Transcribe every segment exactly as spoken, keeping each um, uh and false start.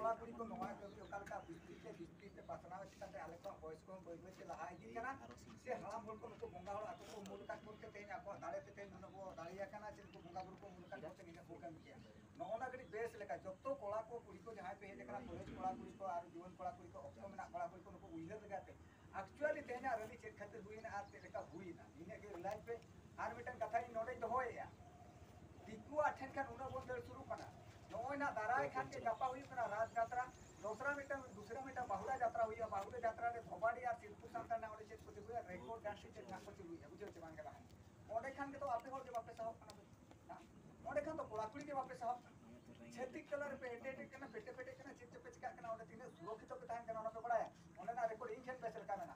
ᱠᱚᱲᱟ ᱠᱩᱲᱤ ᱠᱚ ᱱᱚᱣᱟ ᱠᱟᱹᱢᱤ ᱚᱠᱟ ᱞᱮᱠᱟ ᱵᱤᱥᱛᱨᱤ ᱛᱮ ᱵᱤᱥᱛᱨᱤ ᱛᱮ ᱯᱟᱥᱱᱟᱣ ᱪᱤᱠᱟᱹᱛᱮ ᱟᱞᱮ ᱠᱚᱣᱟᱜ ᱵᱚᱭᱮᱥ ᱠᱚᱦᱚᱸ ᱵᱟᱹᱭ ᱵᱟᱹᱭ ᱛᱮ ᱞᱟᱦᱟ ᱤᱫᱤᱜ ᱠᱟᱱᱟ᱾ ᱥᱮ ᱦᱟᱲᱟᱢ ᱦᱚᱲ ᱠᱚ ᱱᱩᱠᱩ ᱵᱚᱸᱜᱟ ᱦᱚᱲ ᱟᱠᱚ ᱠᱚ ᱢᱩᱞ ᱟᱠᱟᱫ ᱵᱚᱱ ᱛᱮ ᱛᱮᱦᱮᱧ ᱟᱠᱚᱣᱟᱜ ᱫᱟᱲᱮ ᱛᱮ ᱛᱮᱦᱮᱧ ᱱᱩᱱᱟᱹᱜ ᱵᱚ ᱫᱟᱲᱮᱭᱟᱠᱟᱱᱟ, ᱥᱮ ᱱᱩᱠᱩ ᱵᱚᱸᱜᱟ ᱵᱩᱨᱩ ᱠᱚ ᱢᱩᱞ ᱟᱠᱟᱫ ᱵᱚᱱ ᱛᱮ ᱱᱤᱱᱟᱹᱜ ᱵᱚ ᱠᱟᱹᱢᱤ ᱠᱮᱜᱼᱟ᱾ ᱱᱚᱜᱼᱚ ᱱᱟ ᱠᱟᱹᱴᱤᱡ ᱵᱮᱥ ᱞᱮᱠᱟ ᱡᱚᱛᱚ ᱠᱚᱲᱟ ᱠᱚ ᱠᱩᱲᱤ ᱠᱚ ᱡᱟᱦᱟᱸᱭ ᱯᱮ ᱦᱮᱡ ᱟᱠᱟᱱᱟ, ᱠᱚᱞᱮᱡᱽ ᱠᱚᱲᱟ ᱠᱩᱲᱤ ᱠᱚ ᱟᱨ ᱡᱩᱣᱟᱹᱱ ᱠᱚᱲᱟ ᱠᱩᱲᱤ ᱠᱚ ᱚᱠᱛᱚ ᱢᱮᱱᱟᱜ ᱠᱚᱲᱟ ᱠᱩᱲᱤ ᱠᱚ ᱱᱩᱠᱩ ᱩᱭᱦᱟᱹᱨ ᱞᱮᱜᱟᱭ ᱯᱮ᱾ Actually ᱛᱮᱦᱮᱧᱟᱜ rally ᱪᱮᱫ ᱠᱷᱟᱹᱛᱤᱨ ᱦᱩᱭᱮᱱᱟ ᱟᱨ ᱪᱮᱫ ᱞᱮᱠᱟ ᱦᱩᱭᱮᱱᱟ, ᱤᱱᱟᱹᱜ ᱜᱮ ᱨᱤᱞᱟᱭᱤᱡᱽ ᱯᱮ᱾ ᱟᱨ ᱢᱤᱫᱴᱟᱝ ᱠᱟᱛᱷᱟ ᱤᱧ ᱱᱚᱰᱮᱧ ᱫᱚᱦᱚᱭᱮᱫᱼᱟ, ᱫᱤᱠᱩᱣᱟᱜ ᱴᱷᱮᱱ ᱠᱷᱟᱱ ᱩᱱᱟᱹᱜ ᱵᱚᱱ ᱫᱟᱹᱲ ᱥᱩᱨᱩᱜ ᱠᱟᱱᱟ᱾ ᱱᱚᱜᱼᱚᱭ ᱱᱟᱜ ᱫᱟᱨᱟᱭ ᱠᱷᱟᱱ ᱜᱮ ᱜᱟᱯᱟ ᱦᱩᱭᱩᱜ ᱠᱟᱱᱟ ᱨᱟᱛ ᱡᱟᱛᱨᱟ, ᱫᱚᱥᱨᱟ ᱢᱤᱫᱴᱟᱝ ᱫᱩᱥᱨᱟ ᱢᱤᱫᱴᱟᱝ ᱵᱟᱦᱩᱲᱟ ᱡᱟᱛᱨᱟ ᱦᱩᱭᱩᱜᱼᱟ᱾ ᱵᱟᱦᱩᱲᱟ ᱡᱟᱛᱨᱟ ᱨᱮ ᱫᱷᱚᱵᱟᱰᱤ ᱟᱨ ᱥᱤᱞᱯᱩᱨ ᱥᱟᱱᱛᱟᱲ ᱨᱮᱱᱟᱜ ᱚᱸᱰᱮ ᱪᱮᱫ ᱠᱚ ᱪᱟᱹᱞᱩᱭᱟ, ᱨᱮᱠᱚᱨᱰ ᱰᱟᱱᱥ ᱪᱮᱫ ᱨᱮᱱᱟᱜ ᱠᱚ ᱪᱟᱹᱞᱩᱭᱟ, ᱵᱩᱡᱷᱟᱹᱣ ᱪᱮ ᱵᱟᱝ ᱜᱮ ᱵᱟᱝ? ᱚᱸᱰᱮ ᱠᱷᱟᱱ ᱜᱮᱛᱚ ᱟᱯᱮ ᱦᱚᱲ ᱜᱮ ᱵᱟᱯᱮ ᱥᱟᱦᱚᱵ ᱠᱟᱱᱟ ᱯᱮ᱾ ᱦᱮᱸ? ᱚᱸᱰᱮ ᱠᱷᱟᱱ ᱫᱚ ᱠᱚᱲᱟ ᱠᱩᱲᱤ ᱜᱮ ᱵᱟᱯᱮ ᱥᱟᱦᱚᱵ ᱠᱟᱱᱟ᱾ ᱪᱷᱟᱹᱛᱤᱠ ᱛᱟᱞᱟ ᱨᱮᱯᱮ ᱮᱴᱮᱴᱮᱫ ᱠᱟᱱᱟ, ᱯᱮᱴᱮ ᱯᱮᱴᱮᱜ ᱠᱟᱱᱟ, ᱪᱮᱫ ᱪᱚᱯᱮ ᱪᱤᱠᱟᱹᱜ ᱠᱟᱱᱟ, ᱚᱸᱰᱮ ᱛᱤᱱᱟᱹᱜ ᱥᱩᱨᱚᱠᱠᱷᱤᱛᱚ ᱯᱮ ᱛᱟᱦᱮᱱ ᱠᱟᱱᱟ ᱚᱱᱟ ᱯᱮ ᱵᱟᱲᱟᱭᱟ? ᱚᱸᱰᱮᱱᱟᱜ ᱨᱮᱠᱚᱨᱰ ᱤᱧ ᱴᱷᱮᱱ ᱵᱮᱥ ᱞᱮᱠᱟ ᱢᱮᱱᱟᱜᱼᱟ᱾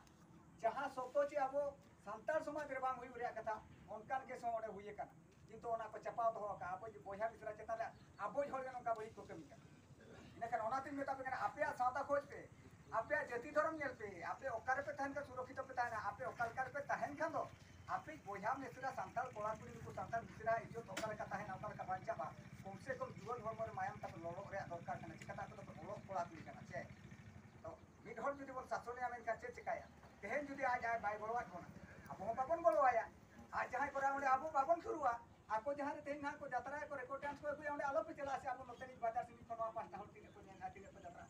ᱡᱟᱦᱟᱸ ᱥᱚᱛᱚ ᱪᱮ ᱟᱵᱚ ᱥᱟᱱᱛᱟᱲ ᱥᱚᱢᱟᱡᱽ ᱨᱮ ᱵᱟᱝ ᱦᱩᱭᱩᱜ ᱨᱮᱭᱟᱜ ᱠᱟᱛᱷᱟ, ᱚᱱᱠᱟᱱ ᱜᱮ ᱥᱚᱢᱚᱭ ᱚᱸᱰᱮ ᱦᱩᱭ ᱟᱠᱟᱱᱟ, ᱠᱤᱱᱛᱩ ᱚᱱᱟ ᱠᱚ ᱪᱟᱯᱟᱣ ᱫᱚᱦᱚ ᱟᱠᱟᱫᱼᱟ᱾ ᱟᱵᱚᱭᱤᱡ ᱵᱚᱭᱦᱟ ᱢᱤᱥᱨᱟ ᱪᱮᱛᱟᱱ ᱨᱮ ᱟᱵᱚᱭᱤᱡ ᱦᱚᱲ ᱜᱮ ᱱᱚᱝᱠᱟ ᱵᱟᱹᱲᱤᱡ ᱠᱚ ᱠᱟᱹᱢᱤ ᱠᱟᱱᱟ᱾ ᱤᱱᱟᱹᱠᱷᱟᱱ ᱚᱱᱟᱛᱤᱧ ᱢᱮᱛᱟ ᱯᱮ ᱠᱟᱱᱟ, ᱟᱯᱮᱭᱟᱜ ᱥᱟᱶᱛᱟ ᱠᱷᱚᱡ ᱯᱮ, ᱟᱯᱮᱭᱟᱜ ᱡᱟᱹᱛᱤ ᱫᱷᱚᱨᱚᱢ ᱧᱮᱞ ᱯᱮ, ᱟᱯᱮ ᱚᱠᱟ ᱨᱮᱯᱮ ᱛᱟᱦᱮᱱ ᱠᱷᱟᱱ ᱥᱩᱨᱚᱠᱠᱷᱤᱛᱚ ᱯᱮ ᱛᱟᱦᱮᱱᱟ᱾ ᱟᱯᱮ ᱚᱠᱟ ᱞᱮᱠᱟ ᱨᱮᱯᱮ ᱛᱟᱦᱮᱱ ᱠᱷᱟᱱ ᱫᱚ ᱟᱯᱮᱭᱤᱡ ᱵᱚᱭᱦᱟ ᱢᱤᱥᱨᱟ ᱥᱟᱱᱛᱟᱲ ᱠᱚᱲᱟ ᱠᱩᱲᱤ ᱱᱩᱠᱩ ᱥᱟᱱᱛᱟᱲ ᱢᱤᱥᱨᱟ ᱤᱡᱽᱡᱚᱛ ᱚᱠᱟ ᱞᱮᱠᱟ ᱛᱟᱦᱮᱱᱟ, ᱚᱠᱟ ᱞᱮᱠᱟ ᱵᱟᱧᱪᱟᱜᱼᱟ, ᱠᱚᱢ ᱥᱮ ᱠᱚᱢ ᱡᱩᱣᱟᱹᱱ ᱦᱚᱲᱢᱚ ᱨᱮ ᱢᱟᱭᱟᱢ ᱛᱟᱠᱚ ᱞᱚᱞᱚᱜ ᱨᱮᱭᱟᱜ ᱫᱚᱨᱠᱟᱨ ᱠᱟᱱᱟ᱾ ᱪᱤᱠᱟᱹᱛᱮ ᱟᱯᱮ ᱫᱚᱯᱮ ᱚᱞᱚᱜ ᱠᱚᱲᱟ ᱠᱩᱲᱤ ᱠᱟᱱᱟ ᱪᱮ? ᱛᱚ ᱢᱤᱫ ᱦᱚᱲ ᱡᱩᱫᱤ ᱵᱚᱱ ᱥᱟᱥᱚᱱᱮᱭᱟ ᱢᱮᱱᱠᱷᱟᱱ ᱪᱮᱫ ᱪᱤᱠᱟᱹᱭᱟ? ᱛᱮᱦᱮᱧ ᱡᱩᱫᱤ ᱟᱡ ᱟᱡ ᱵᱟᱭ ᱜᱚᱲᱚᱣᱟᱫ ᱵᱚᱱᱟ, ᱟᱵᱚ ᱦᱚᱸ ᱵᱟᱵᱚᱱ ᱜᱚᱲᱚᱣᱟᱭᱟ᱾ ᱟᱡ ᱡᱟᱦᱟᱸᱭ ᱠᱚᱨᱟᱣᱟ ᱚᱸᱰᱮ ᱟᱵᱚ ᱵᱟᱵᱚᱱ ᱥᱩᱨᱩᱜᱼᱟ᱾ ᱟᱠᱚ ᱡᱟᱦᱟᱸ ᱨᱮ ᱛᱮᱦᱮᱧ ᱱᱟᱦᱟᱜ ᱠᱚ ᱡᱟᱛᱨᱟᱭᱟ ᱠᱚ, ᱨᱮᱠᱚᱨᱰ ᱰᱟᱱᱥ ᱠᱚ ᱟᱹᱜᱩᱭᱟ, ᱚᱸᱰᱮ ᱟᱞᱚ ᱯᱮ ᱪᱟᱞᱟᱜᱼᱟ᱾ ᱥᱮ ᱟᱵᱚ ᱱᱚᱛᱮᱱᱤᱡ ᱵᱟᱡᱟᱨ ᱥᱮᱱᱤᱡ ᱠᱷᱚᱱ ᱱᱚᱣᱟ ᱯᱟᱦᱴᱟ ᱦᱚᱲ ᱛᱤᱱᱟᱹᱜ ᱠᱚ ᱧᱮᱞ ᱮᱫᱟ, ᱛᱤᱱᱟᱹᱜ ᱠᱚ ᱡᱟᱛᱨᱟ,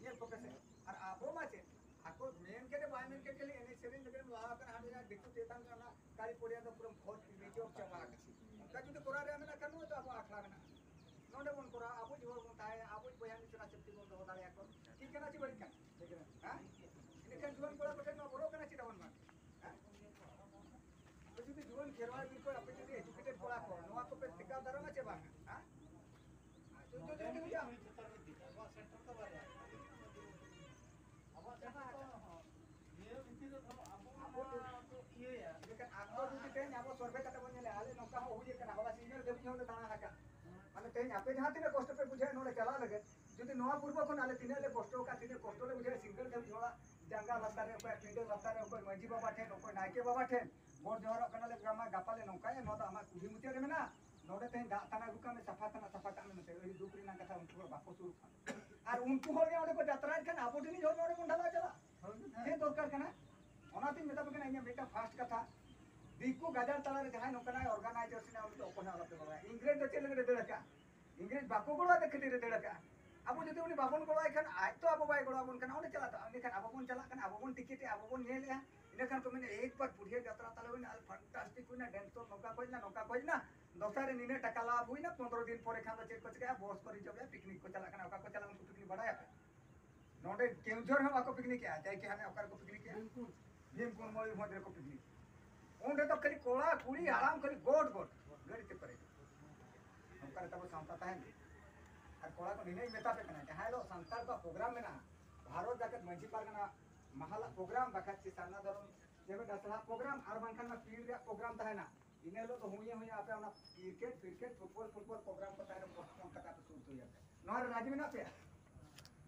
ᱧᱮᱞ ᱠᱚᱯᱮ ᱥᱮ᱾ ᱟᱨ ᱟᱵᱚ ᱢᱟ ᱪᱮᱫ, ᱟᱠᱚ ᱢᱮᱱ ᱠᱮᱫ ᱵᱟᱭ ᱢᱮᱱ ᱠᱮᱫ, ᱠᱷᱟᱹᱞᱤ ᱮᱱᱮᱡ ᱥᱮᱨᱮᱧ ᱞᱟᱹᱜᱤᱫ ᱮᱢ ᱞᱟᱦᱟ ᱟᱠᱟᱱᱟ, ᱦᱟᱸᱰᱮ ᱫᱤᱠᱩ ᱪᱮᱛᱟᱱ ᱨᱮ ᱚᱱᱟ ᱠᱟᱹᱨᱤ ᱯᱚᱨᱤᱭᱟ ᱫᱚ ᱯᱩᱨᱟᱹ ᱵᱷᱚᱨ ᱨᱤᱡᱚᱨᱵᱷ ᱪᱟᱵᱟ ᱟᱠᱟᱱᱟ᱾ ᱚᱱᱠᱟ ᱡᱩᱫᱤ ᱠᱚᱨᱟᱣ ᱨᱮᱭᱟᱜ ᱢᱮᱱᱟᱜ ᱠᱷᱟᱱ, ᱱᱚᱜᱼᱚᱭ ᱛᱚ ᱟᱵᱚ ᱟᱠᱷᱲᱟ ᱢᱮᱱᱟᱜᱼᱟ, ᱱᱚᱰᱮ ᱵᱚᱱ ᱠᱚᱨᱟᱣᱟ, ᱟᱵᱚ ᱡᱩᱣᱟᱹᱱ ᱵᱚᱱ ᱛᱟᱦᱮᱸᱭᱟ, ᱟᱵᱚ ᱵᱚᱭᱦᱟ ᱢᱤᱥᱨᱟ ᱥᱮᱯᱴᱤ ᱵᱚᱱ ᱫᱚᱦᱚ ᱫᱟᱲᱮᱭᱟᱠᱚᱣᱟ᱾ ᱴᱷᱤᱠ ᱠᱟᱱᱟ ᱪᱮ ᱵᱟᱹᱲᱤᱡ ᱠᱟᱱᱟ? ᱦᱮᱸ? ᱤᱱᱟᱹᱠᱷᱟᱱ ᱡᱩᱣᱟᱹᱱ ᱠᱚᱲᱟ ᱠᱚᱴᱷᱮᱱ ᱱᱚᱣᱟ ᱵᱚᱞᱚᱜ ᱠᱟᱱᱟ ᱪᱮ ᱵᱟᱝ? ᱦᱮᱸ? ᱟᱯᱮ ᱡᱩᱫᱤ ᱡᱩᱣᱟᱹᱱ ᱠᱷᱮᱨᱣᱟᱲ ᱵᱤᱨ ᱠᱚ, ᱟᱯᱮ ᱡᱩᱫᱤ educated ᱠᱚᱲᱟ ᱠᱚ, ᱱᱚᱣᱟ ᱠᱚᱯᱮ ᱴᱮᱠᱟᱣ ᱫᱟᱨᱟᱢᱟ ᱪᱮ ᱵᱟᱝ? ᱦᱮᱸ? ᱡᱩᱫᱤ, ᱡᱩᱫᱤ, ᱡᱩᱫᱤ, ᱟᱵᱚᱣᱟᱜ ᱥᱮᱱᱴᱟᱨ ᱫᱚ ᱵᱟᱨᱭᱟ᱾ ᱟᱵᱚᱣᱟᱜ ᱥᱮᱱᱴᱟᱨ ᱫᱚ ᱱᱤᱭᱟᱹ ᱵᱷᱤᱛᱤᱨ ᱨᱮ ᱫᱷᱚᱨᱚ ᱟᱵᱚ ᱟᱵᱚ ᱢᱟ ᱫᱚ ᱤᱭᱟᱹᱭᱟ᱾ ᱮᱱᱠᱷᱟᱱ ᱟᱠᱚ ᱡᱩᱫᱤ ᱛᱮᱦᱮᱧ ᱟᱵᱚ ᱥᱚᱨᱵᱷᱮ ᱠᱟᱛᱮ ᱵᱚᱱ ᱧᱮᱞᱟ, ᱟᱞᱮ ᱱᱚᱝᱠᱟ ᱦᱚᱸ ᱦᱩᱭ ᱟᱠᱟᱱᱟ, ᱦᱚᱞᱟ ᱥᱤᱸᱜᱟᱹᱲ ᱫᱷᱟᱹᱵᱤᱡ ᱦᱚᱸᱞᱮ ᱫᱟᱬᱟ ᱟᱠᱟᱫ᱾ ᱢᱟᱱᱮ ᱛᱮᱦᱮᱧ ᱟᱯᱮ ᱡᱟᱦᱟᱸ ᱛᱤᱱᱟᱹᱜ ᱠᱚᱥᱴᱚ ᱯᱮ ᱵᱩᱡᱷᱟᱹᱣᱮᱫ ᱱᱚᱰᱮ ᱪᱟᱞᱟᱜ ᱞᱟᱹᱜᱤᱫ, ᱡᱩᱫᱤ ᱱᱚᱣᱟ ᱯᱩᱨᱵᱚ ᱠᱷᱚᱱ ᱟᱞᱮ ᱛᱤᱱᱟᱹᱜ ᱞᱮ ᱠᱚᱥᱴᱚ ᱟᱠᱟᱫ, ᱛᱤᱱᱟᱹᱜ ᱠᱚᱥᱴᱚ ᱞᱮ ᱵᱩᱡᱷᱟᱹᱣᱮᱫ, ᱥᱤᱸᱜᱟᱹᱲ ᱫᱷᱟᱹᱵᱤᱡ ᱦᱚᱲᱟᱜ ᱡᱟᱸᱜᱟ ᱞᱟᱛᱟᱨ ᱨᱮ, ᱚᱠᱚᱭ ᱯᱤᱸᱰᱟᱹ ᱞᱟᱛᱟᱨ ᱨᱮ, ᱚᱠᱚᱭ ᱢᱟᱹᱡᱷᱤ ᱵᱟᱵᱟ ᱴᱷᱮᱱ, ᱚᱠᱚᱭ ᱱᱟᱭᱠᱮ ᱵᱟᱵᱟ ᱴᱷᱮᱱ ᱜᱚᱰ ᱡᱚᱦᱟᱨᱚᱜ ᱠᱟᱱᱟᱞᱮ, ᱜᱟᱯᱟ ᱞᱮ ᱱᱚᱝᱠᱟᱭᱟ, ᱱᱚᱣᱟ ᱫᱚ ᱟᱢᱟᱜ ᱠᱩᱞᱦᱤ ᱢᱩᱪᱟᱹᱫ ᱨᱮ ᱢᱮᱱᱟᱜᱼᱟ, ᱱᱚᱰᱮ ᱛᱮᱦᱮᱧ ᱫᱟᱜ ᱛᱟᱱᱟ ᱟᱹᱜᱩ ᱠᱟᱜ ᱢᱮ, ᱥᱟᱯᱷᱟ ᱛᱟᱱᱟ ᱥᱟᱯᱷᱟ ᱠᱟᱜ ᱢᱮ ᱢᱮᱱᱛᱮ ᱟᱹᱰᱤ ᱫᱩᱠ ᱨᱮᱱᱟᱜ ᱠᱟᱛᱷᱟ ᱩᱱᱠᱩ ᱦᱚᱲ ᱵᱟᱠᱚ ᱥᱩᱨᱩᱜ ᱠᱟᱱᱟ᱾ ᱟᱨ ᱩᱱᱠᱩ ᱦᱚᱲ ᱜᱮ ᱚᱸᱰᱮ ᱠᱚ ᱡᱟᱛᱨᱟᱭᱮᱫ ᱠᱷᱟᱱ ᱟᱵᱚ ᱴᱷᱮᱱ ᱦᱚᱲ ᱱᱚᱰᱮ ᱵᱚᱱ ᱰᱷᱟᱞᱟ ᱪᱟᱞᱟᱜ᱾ ᱪᱮᱫ ᱫᱚᱨᱠᱟᱨ ᱠᱟᱱᱟ? ᱚᱱᱟᱛᱤᱧ ᱢᱮᱛᱟ ᱯᱮ ᱠᱟᱱᱟ, ᱤᱧᱟᱹᱜ ᱢᱤᱫᱴᱟᱝ ᱯᱷᱟᱥᱴ ᱠᱟᱛᱷᱟ, ᱫᱤᱠᱩ ᱜᱟᱡᱟᱲ ᱛᱟᱞᱟᱨᱮ ᱡᱟᱦᱟᱸᱭ ᱱᱚᱝᱠᱟᱱᱟᱜ ᱚᱨᱜᱟᱱᱟᱭᱡᱮᱥᱚᱱ ᱮ, ᱩᱱᱤ ᱫᱚ ᱚᱠᱚᱭ ᱦᱚᱸ ᱟᱞᱚᱯᱮ ᱜᱚᱲᱚᱣᱟᱭᱟ᱾ ᱤᱝᱨᱮᱡᱽ ᱫᱚ ᱪᱮᱫ ᱞᱟᱹᱜᱤᱫ ᱮ ᱫᱟᱹᱲ ᱟᱠᱟᱫᱼᱟ? ᱤᱝᱨᱮᱡᱽ ᱵᱟᱠᱚ ᱜᱚᱲᱚᱣᱟᱫᱮ ᱠᱷᱟᱹᱛᱤᱨ ᱮ ᱫᱟᱹᱲ ᱟᱠᱟᱫᱼᱟ᱾ ᱟᱵᱚ ᱡᱩᱫᱤ ᱩᱱᱤ ᱵᱟᱵᱚᱱ ᱜᱚᱲᱚᱣᱟᱭ ᱠᱷᱟᱱ ᱟᱡ ᱛᱚ ᱟᱵᱚ ᱵᱟᱭ ᱜᱚᱲᱚᱣᱟᱵᱚᱱ ᱠᱟᱱᱟ, ᱚᱸᱰᱮ ᱪᱟᱞᱟᱜ ᱛᱟᱵᱚᱱᱟ᱾ ᱮᱸᱰᱮᱠᱷᱟᱱ ᱟᱵᱚ ᱵᱚᱱ ᱪᱟᱞᱟᱜ ᱠᱟᱱᱟ, ᱟᱵᱚ ᱵᱚᱱ ᱴᱤᱠᱤᱴᱮᱜᱼᱟ, ᱟᱵᱚ ᱵᱚᱱ ᱧᱮᱞᱮᱜᱼᱟ᱾ ᱤᱱᱟᱹ ᱠᱷᱟᱱ ᱠᱚ ᱢᱮᱱᱟ, "ᱮᱠ ᱵᱟᱨ ᱵᱩᱰᱷᱤᱭᱟᱹ ᱡᱟᱛᱨᱟ ᱛᱟᱞᱮ ᱦᱩᱭᱱᱟ, ᱟᱨ ᱯᱷᱟᱱᱴᱟᱥᱴᱤᱠ ᱦᱩᱭᱱᱟ, ᱰᱮᱱᱥᱚᱨ ᱱᱚᱝᱠᱟ ᱠᱚ ᱦᱮᱡ ᱮᱱᱟ, ᱱᱚᱝᱠᱟ ᱠᱚ ᱦᱮᱡ ᱮᱱᱟ, ᱫᱚᱥᱟᱨ ᱨᱮ ᱱᱤᱱᱟᱹᱜ ᱴᱟᱠᱟ ᱞᱟᱵᱷ ᱦᱩᱭᱱᱟ, ᱯᱚᱱᱫᱽᱨᱚ ᱫᱤᱱ ᱯᱚᱨᱮ ᱠᱷᱟᱱ ᱫᱚ ᱪᱮᱫ ᱠᱚ ᱪᱤᱠᱟᱹᱭᱟ? ᱵᱚᱥ ᱠᱚ ᱨᱤᱡᱟᱨᱵᱷ ᱮᱫᱼᱟ, ᱯᱤᱠᱱᱤᱠ ᱠᱚ ᱪᱟᱞᱟᱜ ᱠᱟᱱᱟ, ᱚᱠᱟ ᱠᱚ ᱪᱟᱞᱟᱜᱼᱟ ᱩᱱᱠᱩ ᱯᱤᱠᱱᱤᱠ ᱵᱟᱲᱟᱭᱟᱯᱮ?" ᱱᱚᱰᱮ ᱠᱮᱣᱡᱷᱚᱨ ᱦᱚᱸ ᱵᱟᱠᱚ ᱯᱤᱠᱱᱤᱠᱮᱜᱼᱟ, ᱡᱟᱭ ᱠᱤ ᱦᱟᱱᱮ ᱚᱠᱟ ᱨᱮᱠᱚ ᱯᱤᱠᱱᱤᱠᱮᱜᱼᱟ? ᱵᱷᱤᱢᱠᱩᱸᱰ, ᱢᱚᱭᱩᱨᱵᱷᱚᱸᱡᱽ ᱨᱮᱠᱚ ᱯᱤᱠᱱᱤᱠ᱾ ᱚᱸᱰᱮ ᱫᱚ ᱠᱷᱟᱹᱞᱤ ᱠᱚᱲᱟ, ᱠᱩᱲᱤ, ᱦᱟᱲᱟᱢ ᱠᱷᱟᱹᱞᱤ ᱜᱚᱴ ᱜᱚᱴ ᱜᱟᱹᱰᱤ ᱛᱮ ᱯᱮᱨᱮᱡ᱾ ᱚᱱᱠᱟ ᱨᱮ ᱛᱟᱵᱚ ᱥᱟᱶᱛᱟ ᱛᱟᱦᱮᱱ᱾ ᱟᱨ ᱠᱚᱲᱟ ᱠᱚ ᱱᱤᱱᱟᱹᱜ ᱤᱧ ᱢᱮᱛᱟ ᱯᱮ ᱠᱟᱱᱟ, ᱡᱟᱦᱟᱸ ᱦᱤᱞᱳᱜ ᱥᱟᱱᱛᱟᱲ ᱠᱚᱣᱟᱜ ᱯᱨᱳᱜᱨᱟᱢ ᱢᱮᱱᱟᱜᱼᱟ, ᱵᱷᱟᱨᱚᱛ ᱡᱟᱠᱟᱛ ᱢᱟᱹᱡᱷᱤ ᱯᱟᱨᱜᱟᱱᱟ ᱢᱟᱦᱟᱞᱟᱜ ᱯᱨᱳᱜᱨᱟᱢ ᱵᱟᱠᱷᱟᱡ ᱪᱮ ᱥᱟᱨᱱᱟ ᱫᱷᱚᱨᱚᱢ ᱡᱮ ᱢᱤᱫ ᱟᱥᱲᱟ ᱯᱨᱳᱜᱨᱟᱢ ᱟᱨ ᱵᱟᱝᱠᱷᱟᱱ ᱚᱱᱟ ᱯᱤᱲ ᱨᱮᱭᱟᱜ ᱯᱨᱳᱜᱨᱟᱢ ᱛᱟᱦᱮᱱᱟ, ᱤᱱᱟᱹ ᱦᱤᱞᱳᱜ ᱫᱚ ᱦᱩᱭ ᱦᱩᱭ ᱟᱯᱮ ᱚᱱᱟ cricket, cricket, football, football programme ᱠᱚ ᱛᱟᱦᱮᱱᱟ, ᱯᱳᱥᱴᱯᱳᱱ ᱠᱟᱛᱮ ᱟᱯᱮ ᱥᱩᱨ ᱦᱩᱭ ᱟᱯᱮ᱾ ᱱᱚᱣᱟ ᱨᱮ ᱨᱟᱡᱤ ᱢᱮᱱᱟᱜ ᱯᱮᱭᱟ?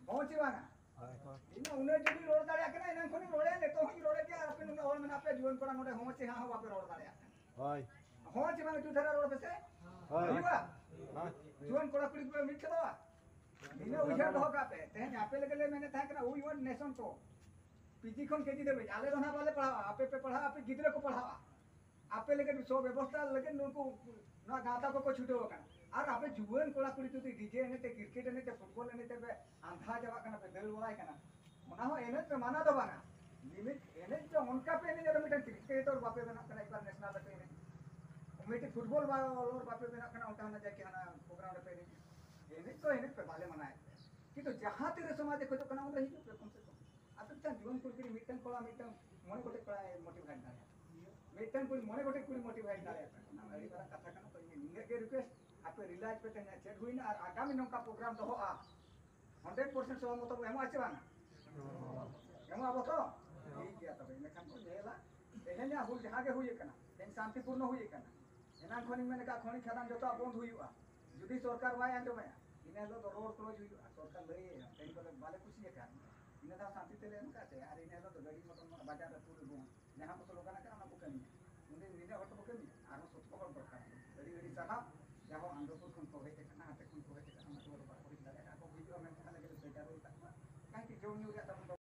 ᱦᱚᱸ ᱪᱮ ᱵᱟᱝᱟ? ᱦᱳᱭ, ᱦᱳᱭ᱾ ᱤᱧ ᱢᱟ ᱩᱱᱟᱹᱜ ᱡᱳᱨᱤᱧ ᱨᱚᱲ ᱫᱟᱲᱮᱭᱟᱜ ᱠᱟᱱᱟ, ᱮᱱᱟᱝ ᱠᱷᱚᱱᱤᱧ ᱨᱚᱲᱮᱫ, ᱱᱤᱛᱚᱜ ᱦᱚᱸᱧ ᱨᱚᱲᱮᱫ ᱜᱮᱭᱟ᱾ ᱟᱨ ᱟᱯᱮ ᱱᱩᱱᱟᱹᱜ ᱦᱚᱲ ᱢᱮᱱᱟᱜ ᱯᱮᱭᱟ, ᱡᱩᱣᱟᱹᱱ ᱠᱚᱲᱟ ᱱᱚᱰᱮ ᱦᱚᱸ ᱪᱮ ᱦᱟᱸ ᱦᱚᱸ ᱵᱟᱯᱮ ᱨᱚᱲ ᱫᱟᱲᱮᱭᱟᱜ ᱠᱟᱱᱟ᱾ ᱦᱳᱭ᱾ ᱦᱚᱸ ᱪᱮ ᱵᱟᱝᱟ, ᱡᱩᱛ ᱫᱷᱟᱨᱟ ᱨᱚᱲ ᱯᱮᱥᱮ᱾ ᱦᱳᱭ᱾ ᱦᱩᱭᱩᱜᱼᱟ? ᱦᱳᱭ᱾ ᱡᱩᱣᱟᱹᱱ ᱠᱚᱲᱟ ᱠᱩᱲᱤ ᱠᱚ ᱢᱤᱫ ᱪᱷᱚᱫᱚᱜᱼᱟ᱾ ᱱᱤᱱᱟᱹᱜ ᱩᱭᱦᱟᱹᱨ ᱫᱚᱦᱚ ᱠᱟᱜ ᱯᱮ᱾ ᱛᱮᱦᱮᱧ ᱟᱯᱮ ᱞᱟᱹᱜᱤᱫ ᱞᱮ ᱢᱮᱱᱮᱫ ᱛᱟᱦᱮᱸ ᱠᱟᱱᱟ, we want nation ᱠᱚ᱾ ᱯᱤᱡᱤ ᱠᱷᱚᱱ ᱠᱮᱡᱤ ᱫᱷᱟᱹᱵᱤᱡ᱾ ᱟᱞᱮ ᱫᱚ ᱱᱟᱦᱟᱜ ᱵᱟᱞᱮ ᱯᱟᱲᱦᱟᱣᱟ, ᱟᱯᱮ ᱯᱮ ᱯᱟᱲᱦᱟᱜᱼᱟ, ᱟᱯᱮ ᱜᱤᱫᱽᱨᱟᱹ ᱠᱚ ᱯᱟᱲᱦᱟᱣᱟ᱾ ᱟᱯᱮ ᱞᱟᱹᱜᱤᱫ ᱥᱚ ᱵᱮᱵᱚᱥᱛᱷᱟ ᱞᱟᱹᱜᱤᱫ ᱱᱩᱠᱩ ᱱᱚᱣᱟ ᱜᱟᱶᱛᱟ ᱠᱚᱠᱚ ᱪᱷᱩᱴᱟᱹᱣ ᱟᱠᱟᱱᱟ᱾ ᱟᱨ ᱟᱯᱮ ᱡᱩᱣᱟᱹᱱ ᱠᱚᱲᱟ ᱠᱩᱲᱤ ᱡᱩᱫᱤ ᱰᱤᱡᱮ ᱮᱱᱮᱡ ᱛᱮ, ᱠᱨᱤᱠᱮᱴ ᱮᱱᱮᱡ ᱛᱮ, ᱯᱷᱩᱴᱵᱚᱞ ᱮᱱᱮᱡ ᱛᱮ ᱯᱮ ᱟᱸᱫᱷᱟ ᱪᱟᱵᱟᱜ ᱠᱟᱱᱟ, ᱯᱮ ᱫᱟᱹᱲ ᱵᱟᱲᱟᱭ ᱠᱟᱱᱟ, ᱚᱱᱟ ᱦᱚᱸ ᱮᱱᱮᱡ ᱯᱮ ᱢᱟᱱᱟ ᱫᱚ ᱵᱟᱝᱟ᱾ ᱢᱤᱢᱤᱫ ᱮᱱᱮᱡ ᱫᱚ ᱚᱱᱠᱟ ᱯᱮ ᱮᱱᱮᱡᱟ, ᱢᱤᱫᱴᱟᱝ ᱠᱨᱤᱠᱮᱴᱚᱨ ᱵᱟᱯᱮ ᱵᱮᱱᱟᱜ ᱠᱟᱱᱟ, ᱮᱠᱵᱟᱨ ᱱᱮᱥᱱᱟᱞ ᱨᱮᱯᱮ ᱮᱱᱮᱡ, ᱢᱤᱫᱴᱤᱡ ᱯᱷᱩᱴᱵᱚᱞ ᱵᱚᱞᱚᱨ ᱵᱟᱯᱮ ᱵᱮᱱᱟᱜ ᱠᱟᱱᱟ, ᱚᱱᱠᱟ ᱦᱟᱱᱟ ᱡᱟᱠᱤ ᱦᱟᱱᱟ ᱯᱨᱳᱜᱨᱟᱢ ᱨᱮᱯᱮ ᱮᱱᱮᱡ᱾ ᱮᱱᱮᱡ ᱫᱚ ᱮᱱᱮᱡ ᱯᱮ, ᱵᱟᱞᱮ ᱢᱟᱱᱟᱭᱮᱫ ᱯᱮᱭᱟ, ᱠᱤᱱᱛᱩ ᱡᱟᱦᱟᱸ ᱛᱤᱨᱮ ᱥᱚᱢᱟᱡᱽ ᱮ ᱠᱷᱚᱡᱚᱜ ᱠᱟᱱᱟ, ᱩᱱᱨᱮ ᱦᱤᱡᱩᱜ ᱯᱮ ᱠᱚᱢ ᱥᱮ ᱠᱚᱢ᱾ ᱟᱯᱮ ᱢᱤᱫᱴᱟᱝ ᱡᱩᱣᱟᱹᱱ ᱠᱩᱲᱤ ᱠᱩᱲᱤ, ᱢᱤᱫᱴᱟᱝ ᱠᱚᱲᱟ ᱢᱤᱫᱴᱟᱝ ᱢᱚᱬᱮ ᱜᱚᱴᱮᱡ ᱠᱚᱲᱟᱭ ᱢᱳᱴᱤᱵᱷᱮᱴ ᱫᱟᱲᱮᱭᱟᱜᱼᱟ, ᱢᱤᱫᱴᱟᱝ ᱠᱩᱲᱤ ᱢᱚᱬᱮ ᱜᱚᱴᱮᱡ ᱠᱩᱲᱤ ᱢᱳᱴᱤᱵᱷᱮᱴ ᱫᱟᱲᱮᱭᱟᱜᱼᱟ᱾ ᱚᱱᱟ ᱟᱹᱰᱤ ᱢᱟᱨᱟᱝ ᱠᱟᱛᱷᱟ ᱠᱟᱱᱟ᱾ ᱛᱚ ᱤᱧ ᱱᱤᱱᱟᱹᱜ ᱜᱮ ᱨᱤᱠᱩᱭᱮᱥᱴ, ᱟᱯᱮ ᱨᱤᱞᱟᱭᱤᱡᱽ ᱯᱮ ᱛᱮᱦᱮᱧ ᱪᱮᱫ ᱦᱩᱭᱱᱟ, ᱟᱨ ᱟᱜᱟᱢᱤ ᱱᱚᱝᱠᱟ ᱯᱨᱳᱜᱨᱟᱢ ᱫᱚᱦᱚᱜᱼᱟ, ᱦᱟᱱᱰᱨᱮᱰ ᱯᱟᱨᱥᱮᱱᱴ ᱥᱚᱦᱚᱢᱚᱛᱚ ᱵᱚ ᱮᱢᱚᱜᱼᱟ ᱪᱮ ᱵᱟᱝᱟ? ᱮᱢᱚᱜ ᱟᱵᱚ ᱛᱚ? ᱴᱷᱤᱠ ᱜᱮᱭᱟ, ᱛᱚᱵᱮ ᱤᱱᱟᱹᱠᱷᱟᱱ ᱠᱚ ᱧᱮᱞᱟ᱾ ᱛᱮᱦᱮᱧᱟᱜ ᱦᱩᱞ ᱡᱟᱦᱟᱸ ᱜᱮ ᱦᱩᱭ ᱟᱠᱟᱱᱟ, ᱛᱮᱦᱮᱧ ᱥᱟᱱᱛᱤᱯᱩᱨᱱᱚ ᱦᱩᱭ ᱟᱠᱟᱱᱟ᱾ ᱮᱱᱟᱝ ᱠᱷᱚᱱᱤᱧ ᱢᱮᱱ ᱟᱠᱟᱫ, ᱠᱷᱚᱱᱤ ᱠᱷᱟᱫᱟᱱ ᱡᱚᱛᱚᱣᱟᱜ ᱵᱚᱱᱫ ᱦᱩᱭᱩᱜᱼᱟ᱾ ᱡᱩᱫᱤ ᱥᱚᱨᱠᱟᱨ ᱵᱟᱭ ᱟᱸᱡᱚᱢᱟᱭᱟ, ᱤᱱᱟᱹ ᱦᱤᱞᱳᱜ ᱫᱚ ᱨᱳᱰ ᱠᱞᱳᱡᱽ ᱦᱩᱭᱩᱜᱼᱟ᱾ ᱥᱚᱨᱠᱟᱨ ᱞᱟᱹᱭ ᱟᱭᱟ, ᱛᱮᱦᱮᱧ ᱵᱚᱞᱮ ᱵᱟᱞᱮ ᱠᱩᱥᱤ ᱟᱠᱟᱫ, ᱤᱱᱟᱹ ᱫᱷᱟᱣ ᱥᱟᱱᱛᱤ ᱛᱮᱞᱮ ᱮᱢ ᱟᱠᱟᱫ ᱛᱮ, ᱟᱨ ᱤᱱᱟᱹ ᱦᱤᱞᱳᱜ ᱫᱚ ᱜᱟᱹᱰᱤ ᱢᱚᱴᱚᱨ ᱢᱟ ᱵᱟᱡᱟᱨ ᱨᱮ ᱯᱩᱨᱟᱹ ᱵᱚᱱ, ᱡᱟᱦᱟᱸ ᱠᱚ ᱥᱞᱳᱜᱟᱱ ᱟᱠᱟᱫ, ᱚᱱᱟ ᱠᱚ ᱠᱟᱹᱢᱤᱭᱟ᱾ ᱩᱱᱤ ᱱᱤᱱᱟᱹᱜ ᱦᱚᱲ ᱫᱚᱠᱚ ᱠᱟᱹᱢᱤᱭᱟ, ᱟᱨᱦᱚᱸ ᱥᱚᱛ ᱠᱚ ᱦᱚᱲ ᱫᱚᱨᱠᱟᱨ᱾ ᱟᱹᱰᱤ ᱟᱹᱰᱤ ᱥᱟᱨᱦᱟᱣ, ᱡᱟᱦᱟᱸ ᱟᱱᱫᱚᱯᱩᱨ ᱠᱷᱚᱱ ᱠᱚ ᱦᱮᱡ ᱟᱠᱟᱱᱟ, ᱦᱟᱱᱛᱮ ᱠᱷᱚᱱ ᱠᱚ ᱦᱮᱡ ᱟᱠᱟᱱᱟ, ᱩᱱᱠᱩ ᱦᱚᱲ ᱵᱟᱠᱚ ᱦᱮᱡ ᱫᱟᱲᱮᱭᱟᱜᱼᱟ, ᱟᱠᱚ ᱠᱚ ᱦᱤᱡᱩᱜᱼᱟ ᱢᱮᱱᱛᱮ ᱟᱞᱮ ᱜᱮᱞᱮ ᱡᱚᱢ ᱧᱩ ᱨᱮᱭᱟᱜ ᱛᱟᱵᱚᱱ